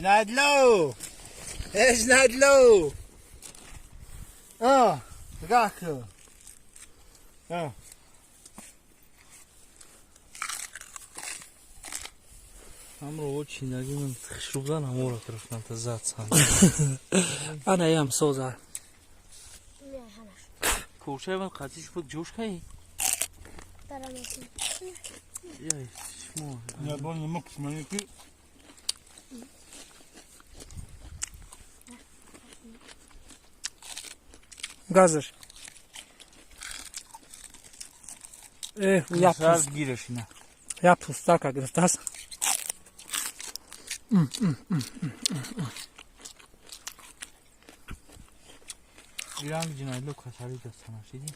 Жинадло! Э, жинадло! А, нигоҳ кун. А. Ҳамро очинаги ман хушрӯбдан ҳамора гирифтам та зад сан. Ана ям соза. Курчаи ман қатиш буд ҷӯш кай? Яй, шумо. Я бол не мог смотреть. Газаш. Э, я Саз гираш ина. Я пустака гирифтааст. Иранг ҷинадло касали дастана шиди.